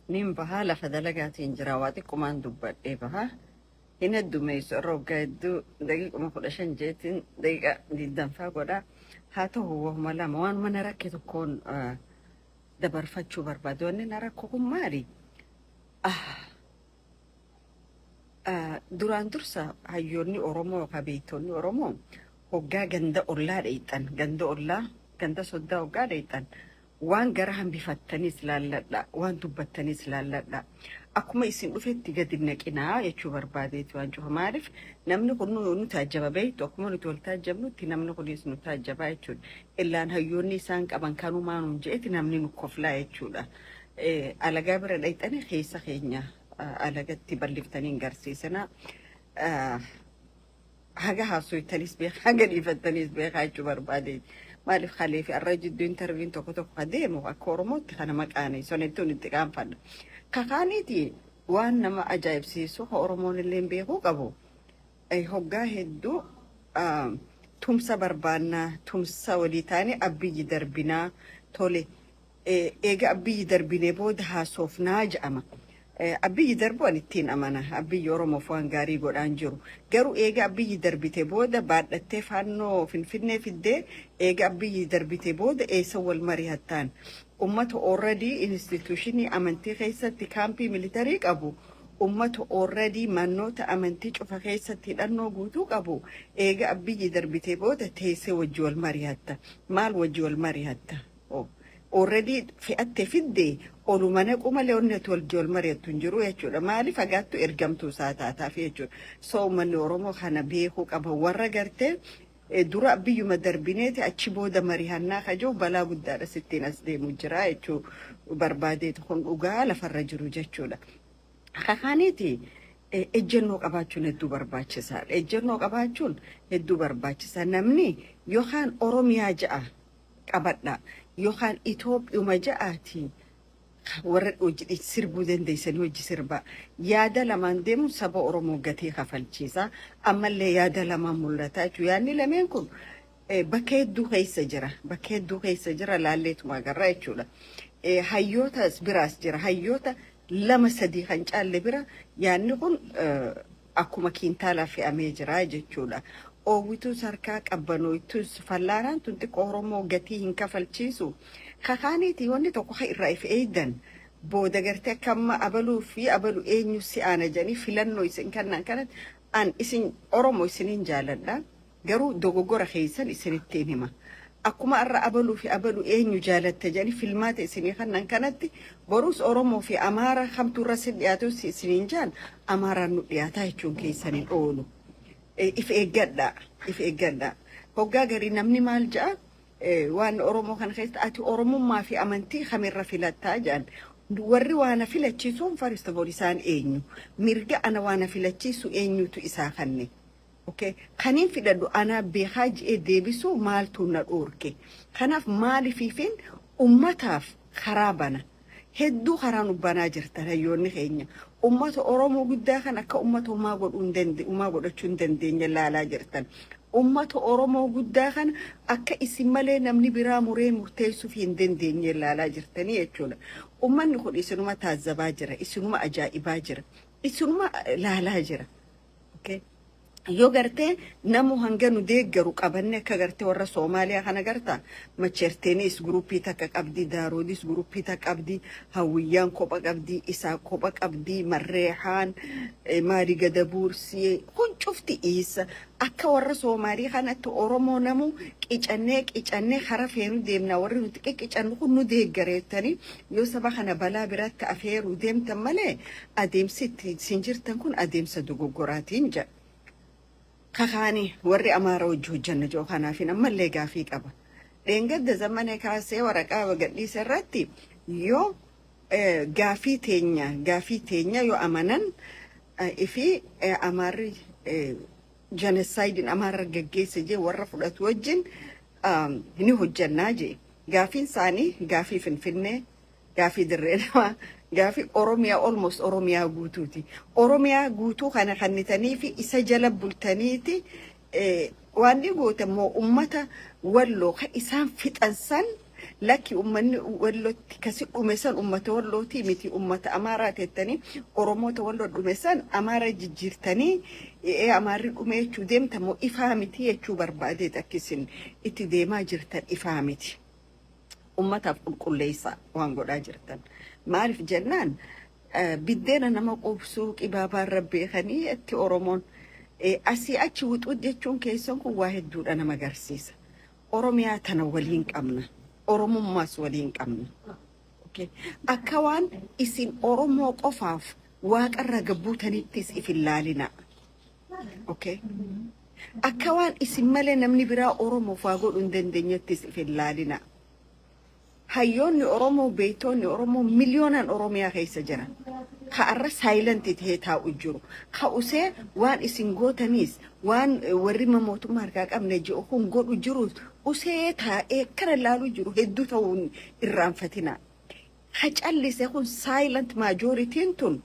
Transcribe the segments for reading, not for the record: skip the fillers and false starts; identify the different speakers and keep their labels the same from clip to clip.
Speaker 1: Nin bahaa, lafa dalagaatiin jira, waa xiqqumaan dubbadhee bahaa. Hin heddumeessu, irra waggaa hedduu daqiiquma 15 jeetiin daqiiqa 20 godha. Haa ta'u, wahuma lama waan mana rakke tokkoon dabarfachuu barbaadu. Wanni na rakko kun maali? Duraan dursa hayyoonni Oromoo yookaan beektonni Oromoo hoggaa ganda ollaa dheeyxan, ganda ollaa, ganda soddaa hoggaa dheeyxan, waan gara hambifattaniis laalladha, waan dubbattaniis laalladha. Akkuma isin dhufetti gadi naqinaa jechuu barbaadeeti waan cufa. Maaliif namni kun nu taajjaba beektu, akkuma nuti wal taajjabnutti namni kunis nu taajjabaa jechuudha. Illaan hayyoonni isaan qaban kanumaa nuun je'eti namni nu koflaa jechuudha. Alagaa bira dhayxanii keessa keenya alagatti bal'iftanii hin garsiisina. Haga haasoytanis beekaa, haga dhiifattanis beekaa jechuu barbaade. Maaliif kalee fi arra jidduu interviewn tokko tokko ka deemu akka Oromootti kana maqaanii sonettuun itti qaanfadha. Kakaaniiti waan nama ajaa'ibsiisu ka Oromoon illee beekuu qabu. Hoggaa hedduu tumsa barbaannaa, tumsa walii taane Abbiyyi darbinaa, tole, eega Abbiyyi darbinee booda haasoofnaa jedhama. Abbiyyi darbu ani ittiin amana. Abbiyyi Oromoof waan gaarii godhaan jiru. Garuu eega Abbiyyi darbite booda baadhattee Faannoo Finfinnee fiddee, eega Abbiyyi darbite booda eessa wal mari'attaan? Ummata already institutionii amantii keessatti kaampii militarii qabu. Ummata already mannoota amantii cufa keessatti hidhannoo guutuu qabu. Eega Abbiyyi darbite booda teessee wajji wal mari'atta. Maal wajji wal mari'atta? Already fe'atte fidde oluma naqu malee onni ati wajji wal mari'attu hin jiru jechuudha. Maaliif agaattu ergamtuu isaa taataaf jechuudha. So uummanni Oromoo kana beekuu qaba. Warra gartee dura biyyuma darbineeti achi booda marihannaa kajoo balaa guddaadha sittiin as deemu jira jechuu barbaadeetu, kun dhugaa lafarra jiru jechuudha. Kakaaniiti ejjennoo qabaachuun hedduu barbaachisaadha. Ejjennoo qabaachuun hedduu barbaachisaa. Namni yookaan Oromiyaa ja'a qabadha yookaan Itoophiyuma ja'aati warra hojii sirbuu dandeessanii hojii sirbaa. Yaada lamaan deemuun saba Oromoo gatii kafalchiisa. Ammallee yaada lamaan mul'ata jechuudha. Yaadni lameen kun bakka hedduu keessa jira. Bakka hedduu keessa jira, laalleetuma agarra jechuudha. Hayyootas biraas jira. Hayyoota lama sadii kan caalle bira yaadni kun akkuma kiintaalaa fe'amee jira jechuudha. Oowwituus harkaa qabbanooytus fallaanaan tun xiqqoo Oromoo gatii hin kafalchiisu. Kakaaniiti wanni tokko kan irraa if eeydan booda gartee akka amma abaluu fi abalu eenyu si aana jedhanii filannoo isin kannan kanatti an isin Oromoo isiniin jaaladha. Garuu dogoggora keessan isinittiin hima. Akkuma har'a abaluu fi abalu eenyu jaalatte jedhanii filmaata isinii kannan kanatti, borus Oromoo fi Amaara kamtu irra si dhiyaatu isiniin jaan, Amaaraan nu dhiyaataa jechuun keessan hin oolu. If eeggadha. If eeggadha. Hoggaa garii namni maal ja'a, waan Oromoo kana keessatti ati Oromummaa fi amantii kamirra filattaa jedhan. Warri waan filachiisuun first of all isaan eenyu? Mirga ana waan filachiisu eenyutu isaa kanne? Okay. Kaniin fidhadhu anaa beekaa ji'ee deebisuu maaltu na dhoorke? Kanaaf maaliifiifin ummataaf karaa bana? Hedduu karaa nu banaa jirtan hayyoonni keenya. Ummata Oromoo guddaa kan akka ummata homaa godhuu hin dandeenye, homaa godhachuu hin dandeenye laalaa jirtan. Ummata Oromoo guddaa kana akka isin malee namni biraa muree murteessuuf hin dandeenye laalaa jirtanii jechuudha. Ummanni kun isinuma taazzabaa jira, isinuma ajaa'ibaa jira, isinuma laalaa jira. Okay. Yoo gartee namu hanga nu deeggaru qabanne akka gartee warra Soomaaliyaa kana garta, Macheerteenis groupii takka qabdi, Daaroodis groupii takka qabdi, Hawwiyyaan kopha qabdi, Isaa kopha qabdi, Marreexaan, Maali, Gadabuursii kun cufti isa akka warra Soomaalii kanatti Oromoo namu qicannee qicannee kara feenu deemna, warri nuti qiqicannu kun nu deeggareettanii yoo saba kana balaa biraatti afeeruu deemtan malee, adeemsi itti isin jirtan kun adeemsa dogoggoraatiin jedha. Kakaanii warri Amaara hojii hojjanna jiru kanaafin ammallee gaafii qaba. Dheengadda zamana kaasee waraqaa gadhiisa irratti yoo gaafii teenya yoo amanan ifi Amaarri genocideiin Amaara gaggeessa jee warra fudhatu wajjin ni hojjannaa jee. Gaafiin isaanii gaafii Finfinnee, gaafii Dirree Dhawaa, gaafii Oromiyaa, almost Oromiyaa guutuuti. Oromiyaa guutuu kana kannitanii fi isa jala bultaniiti waan ni goote immoo ummata Walloo kan isaan fixan san Lakki, uummanni Wallootti kasi dhume san uummata Wallootii miti, uummata Amaaraa teettanii Oromoota Walloo dhume san Amaara jijjiirtanii Amaarri dhume jechuu deemta moo ifaa miti jechuu barbaadeet akka isin itti deemaa jirtan ifaa miti. Ummataaf qulqulleessaa waan godhaa jirtan. Maaliif jennaan, biddeena nama quubsuu qibaabaarra beekanii itti Oromoon asii achi wuxuu jechuun keessan kun waa hedduudha nama agarsiisa. Oromiyaa tana waliin qabna. Oromummaas waliin qabna. Okay. Akka waan isin Oromoo qofaaf waaqarra gabbuutanittis if hin laalina. Okay. Akka waan isin malee namni biraa Oromoof waa godhuu hin dandeenyettis if hin laalina. Hayyoonni Oromoo, beeytoonni Oromoo miliyoonaan Oromiyaa keessa jiran. Ka'arra silent ta'ee taa'u jiru. Ka'usee waan isin gootaniis, waan warri mootummaa harkaa qabne jiru kun godhu jiru usee taa'ee kana laalu jiru hedduu ta'uun irraanfatina. Ha callise kun, silent majorityn tun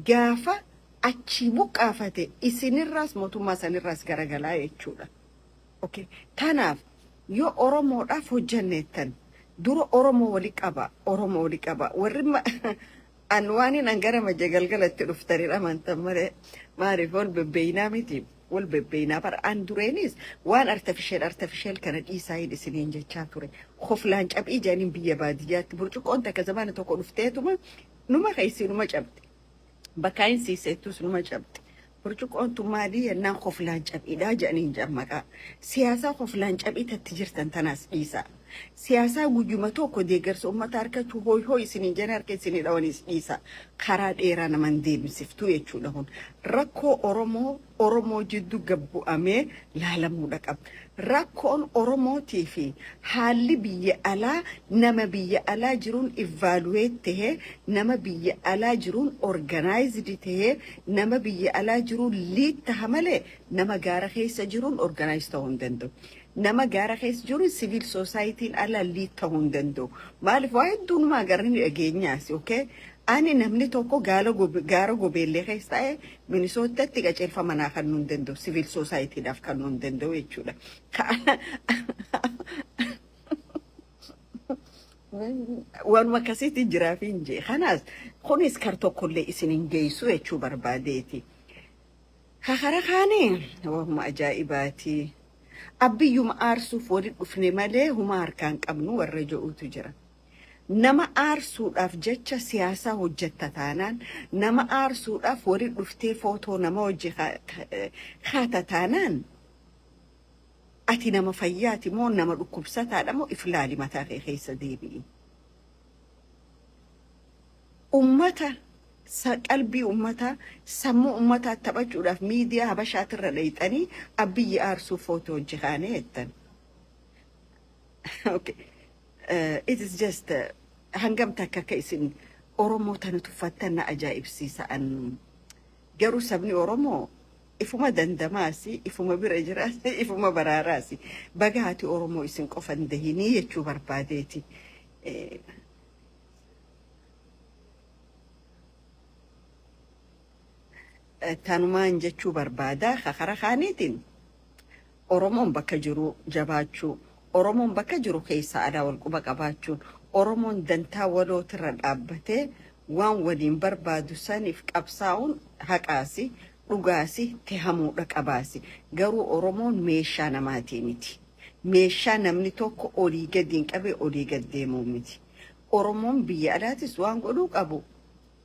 Speaker 1: gaafa achii buqqaafate isinirraas mootummaa sanirraas garagalaa jechuudha. Okay. Tanaaf yoo Oromoodhaaf hojjanneettan dura Oromoo wali qaba. Oromoo wali qaba. Warri an waan hin gara majja galgalatti dhuftanii amantan malee, maaliif wal bebbeeynaa miti. Wal bebbeeynaa bara an dureenis waan artificial kana dhiisaa hin isiniin jechaa ture. Koflaan caphii jedhaniin biyya baadiyyaatti burcuqqoon takka zamana tokko dhufteetuma numa keessi numa cabde. Bakka hin siisettus numa cabde. Burcuqqoon tun maalii jennaan, koflaan caphiidhaa jedhaniin jedhan maqaa. Siyaasaa koflaan caphii tatti jirtan tanaas dhiisaa. Siyaasaa guyyuma tokko deeggarsa uummata harkachuu hooy hooy isiniin jedhan harka isinii dhawanis dhiisaa. Karaa dheeraa naman deemsiftuu jechuudha kun. Rakkoo Oromoo Oromoo jidduu gabbu'amee laalamuudha qaba. Rakkoon Oromootii fi haalli biyya alaa nama biyya alaa jiruun evaluate tahee, nama biyya alaa jiruun organized tahee, nama biyya alaa jiruun lead taha malee nama gaara keessa jiruun organize ta'uu hin danda'u. Nama gaara keessa jiruun civil societyn alaa lead ta'uu hin danda'u. Maaliif, waa hedduu numa agarra, ni dhageenyaas, okay? Ani namni tokko gaara gobeellee keessa ta'e Minisoottatti qajeelfama naa kennuu hin danda'u. Civil societydhaaf kennuu hin danda'u jechuudha. Waanuma akkasiitti jiraaf hin jee. Kanaas kunis kar tokkollee isin hin geessu jechuu barbaadeeti. Kakara kaanii waanuma ajaa'ibaati. Abbiyyuma aarsuuf walitti dhufne malee huma harkaan qabnu warra jedhutu jira. Nama aarsuudhaaf jecha siyaasaa hojjetta taanaan, nama aarsuudhaaf walitti dhuftee footoo nama hojii kaata taanaan, ati nama fayyaati moo nama dhukkubsataadha moo if laali, mataa kee keessa deebi'i. Ummata qalbii ummataa, sammuu ummataa taphachuudhaaf miidiyaa habashaatirra dheeyxanii Abiyyi aarsuuf footoo hojii kaanee jettan. Okay. It is just hangam takka akka isin Oromoo tana tuffattan na ajaa'ibsiisa. An garuu sabni Oromoo ifuma dandamaasi, ifuma bira jiraasi, ifuma baraaraasi. Baga haati Oromoo isin qofa hin dahinii jechuu barbaadeeti. Tanumaan jechuu barbaada. Kakara kaaniitiin Oromoon bakka jiru jabaachuu, Oromoon bakka jiru keessa alaa wal quba qabaachuun, Oromoon dantaa walootirra dhaabbatee waan waliin barbaadu saniif qabsaa'uun haqaasi, dhugaasi, tihamuudha qabaasi. Garuu Oromoon meeshaa namaatii miti. Meeshaa namni tokko olii gadiin qabee olii gad deemuu miti. Oromoon biyya alaatis waan godhuu qabu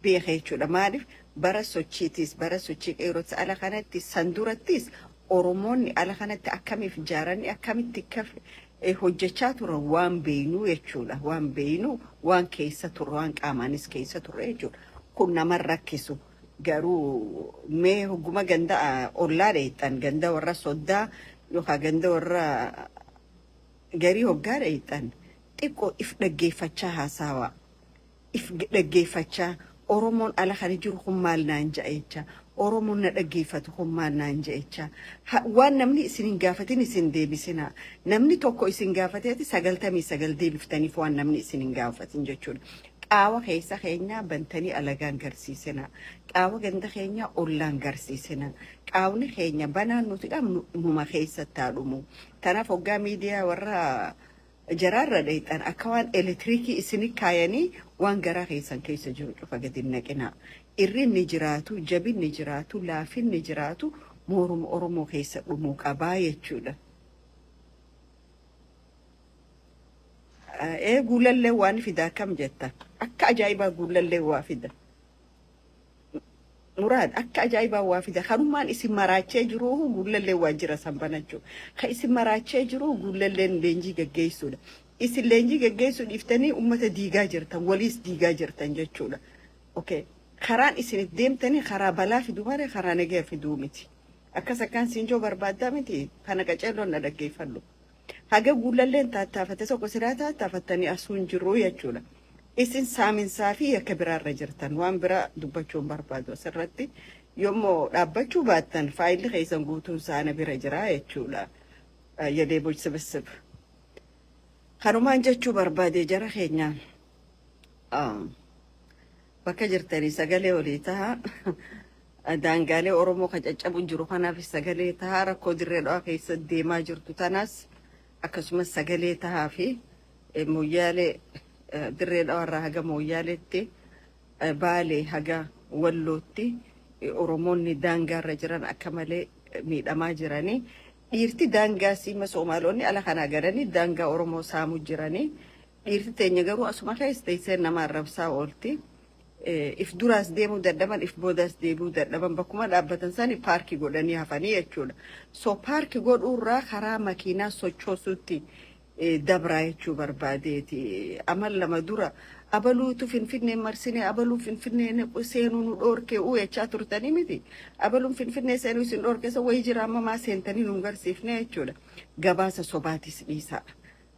Speaker 1: beeka jechuudha. Maaliif, bara sochiitis, bara sochii qeerrotis ala kanatti, san durattis Oromoonni ala kanatti akkamiif ijaaranii akkamitti akka hojjechaa turan waan beeynuu jechuudha. Waan beeynuu, waan keessa turre, waan qaamaanis keessa turre jechuudha. Kun nama rakkisu. Garuu mee hogguma ganda ollaa dheexxan, ganda warra soddaa yookaan ganda warra garii hoggaa dheexxan, xiqqoo if dhaggeeffachaa haasawaa. If dhaggeeffachaa, Oromoon ala kana jiru kun maal naan ja'a jecha, Oromoon na dhaggeeffatu kun maal naan ja'a jecha. Waan namni isin hin gaafatin isin deebisina. Namni tokko isin gaafateeti 99 deebiftaniif waan namni isin hin gaafatin jechuudha. Qaawa keessa keenyaa bantanii alagaan garsiisina. Qaawa ganda keenyaa ollaan garsiisina. Qaawni keenya banaan nuti qabnu numa keessatti haa dhumu. Kanaaf hoggaa miidiyaa warra Jaraarra dheeyxan akka waan elektiriikii isini kaayanii waan garaa keessan keessa jiru cufa gadi hin naqinaa. Irrinni jiraatu, jabinni jiraatu, laafinni jiraatu mooruma Oromoo keessa dhumuu qabaa jechuudha. Ee, guulallee waan fida akkam jetta? Akka ajaa'ibaa guulallee waa fida. Muraad, akka ajaa'ibaa waa fida. Kanummaan isin maraachee jiru guullallee waajjira san banachuu. Ka isin maraachee jiru guullalleen leenjii gaggeessuudha. Isin leenjii gaggeessuu dhiiftanii uummata diigaa jirtan, waliis diigaa jirtan jechuudha. Okay. Karaan isin itti deemtanii karaa balaa fidu malee karaa nagaya fiduu miti. Akkas akkaan siinjoo barbaaddaa miti, kana qaceelloon na dhaggeeffadhu. Haga guullalleen taattaafate tokko silaa taattaafattanii asuu hin jirru jechuudha. Isin saaminsaa fi yakka biraarra jirtan, waan biraa dubbachuu hin barbaadu asirratti. Yommuu dhaabbachuu baattan faayilli keessan guutuun saana bira jira jechuudha. የሌቦች ስብስብ. Kanumaan jechuu barbaade, jara keenya, bakka jirtanii sagalee olii taha. Daangaalee Oromoo kan caccabu jiru kanaaf sagalee taha. Rakkoo Dirree Dhawaa keessa deemaa jirtu tanaas akkasumas sagalee tahaa fi Mooyyaalee, Dirree Dhawaarraa haga Mooyyaaleetti, Baalee haga Wallootti Oromoonni daangaarra jiran akka malee miidhamaa jiranii. Dhiirti daangaa siima Soomaalonni ala kanaa galanii daangaa Oromoo saamuu jiranii. Dhiirti teenya garuu asuma keessa teessee nama arrabsaa oolti. If duraas deemuu dadhaban, if boodaas deebi'uu dadhaban, bakkuma dhaabbatan sani park godhanii hafanii jechuudha. So park godhuurraa karaa makiinaa sochoosuutti dabraa jechuu barbaadeeti. Amal 2 dura abaluutu Finfinnee marsinee, abaluu Finfinnee seenuu nu dhoorkee uu jechaa turtanii miti. Abaluun Finfinnee seenuu isin dhoorkee isa wayii jira, amma maa seentanii nu garsiifne jechuudha. Gabaasa sobaatis dhiisaa.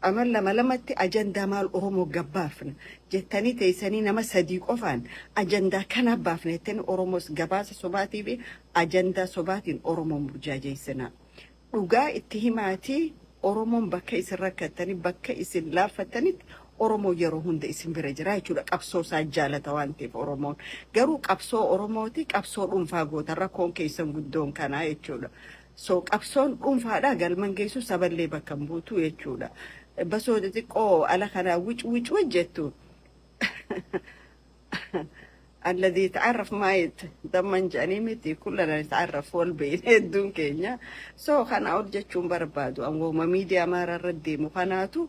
Speaker 1: Amal lama lamatti ajandaa maal Oromoo gabbaafna jettanii teessanii nama sadii qofaan ajandaa kana baafna jettanii Oromoos gabaasa sobaatii fi ajandaa sobaatiin Oromoon burjaajeessinaa. Dhugaa itti himaatii, Oromoon bakka isin rakkattanii, bakka isin laaffattanitti Oromoo yeroo hunda isin bira jira jechuudha. Qabsoo isaa jaalata waan ta'eef Oromoon. Garuu qabsoo Oromooti qabsoo dhuunfaa gootan, rakkoon keessan guddoon kanaa jechuudha. So qabsoon dhuunfaadhaa galman geessu, saballee bakka hin buutu jechuudha. Basoo xixiqqoo ala kanaa wic wic wic jettu. الذي يتعرف ما يتضمن jedhanii miti, كلنا نتعرف wal beeyne hedduun keenya. So kana ol jechuun barbaadu, ammoo miidiyaa maararra deemu kanaatu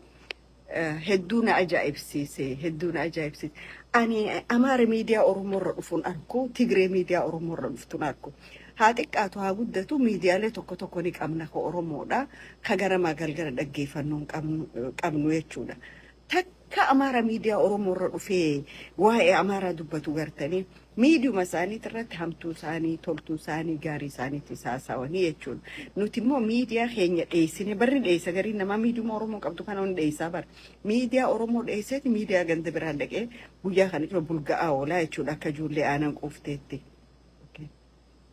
Speaker 1: hedduu na ajaa'ibsiise, hedduu na ajaa'ibsiise. Ani Amaara miidiyaa Oromoorra dhufuun arku, Tigree miidiyaa Oromoorra dhuftuun arku. Haa xiqqaatu haa guddatu, miidiyaalee tokko tokko ni qabna ka Oromoodha, ka ganamaa galgala dhaggeeffannuun qabnu jechuudha. Takka Amaara miidiyaa Oromoorra dhufee waa'ee Amaaraa dubbatu gartanii? Miidiyuma isaaniit irratti hamtuu isaanii, toltuu isaanii, gaarii isaaniitti haasawanii jechuudha. Nuti immoo miidiyaa keenya dheessine, barri dheessa gariin namaa miidiyuma Oromoo qabdu kana hundi dheessaa bara. Miidiyaa Oromoo dheesseeti miidiyaa ganda biraan dhaqee guyyaa kana cuma bulga'aa oolaa jechuudha, akka ijoollee aanan quufteetti.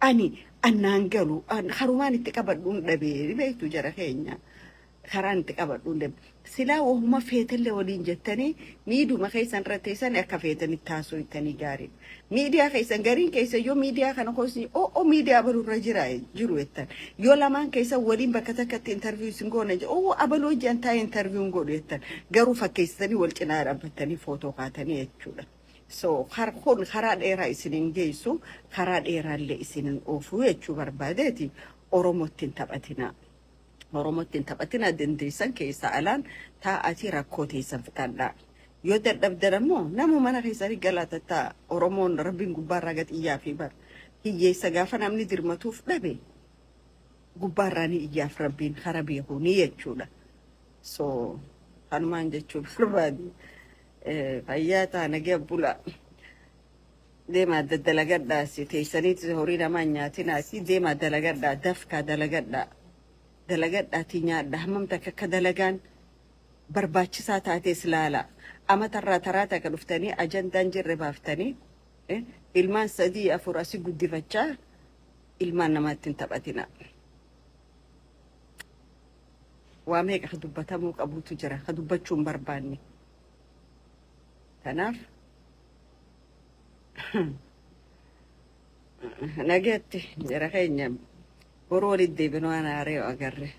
Speaker 1: Ani annaan galu harumaan itti qabadhuun dhabee beektu, jara keenya. Karaan itti qabadhuun dhabe. Silaa wahuma feetellee waliin jettanii miiduma keessan irra teessan akka feetanitti haasofitanii gaariidha. Miidiyaa keessan gariin keessa yoo miidiyaa kana koosni o'o miidiyaa abaluu irra jira jiru jettan. Yoo lamaan keessan waliin bakka takkatti interview isin goona jedhu, o'o abaluu hojjan taa'ee interview godhu jettan. Garuu fakkeessitanii wal cinaa dhaabbattanii footoo kaatanii jechuudha. So kun karaa dheeraa isinin geessu, karaa dheeraallee isinin oofu jechuu barbaadeeti, Oromootti hin taphatinaa. Oromootti hin taphatinaa, dandeessan keessa alaan taa'atii rakkoo teessan fixadhaa. Yoo dadhabdan ammoo nama mana keessanii galaatattaa. Oromoon Rabbiin gubbaarraa gad iyyaa fi bara. Hiyyeessa gaafa namni dirmatuuf dhabe gubbaarraa ni iyyaaf Rabbiin kara beekuuni jechuudha. So kanumaan jechuu barbaade. Fayyaa ta'a, nagaya bulaa. Deemaa daddalagadhaasi, teessaniiti horii namaa hin nyaatinaasi, deemaa dalagadhaa, dafkaa dalagadhaa. Dalagadhaatii nyaadha, hammam takka akka dalagaan barbaachisaa taates laala. Amatarraa taraa takka dhuftanii ajandaan jirre baaftanii ilmaan sadii afur asii guddifachaa ilmaan namaatti hin taphatina. Waa meeqa ka dubbatamuu qabutu jira ka dubbachuu hin barbaanne. Kanaaf nageetti, jara keenya, boruu walitti deebinu waan haaree agarre.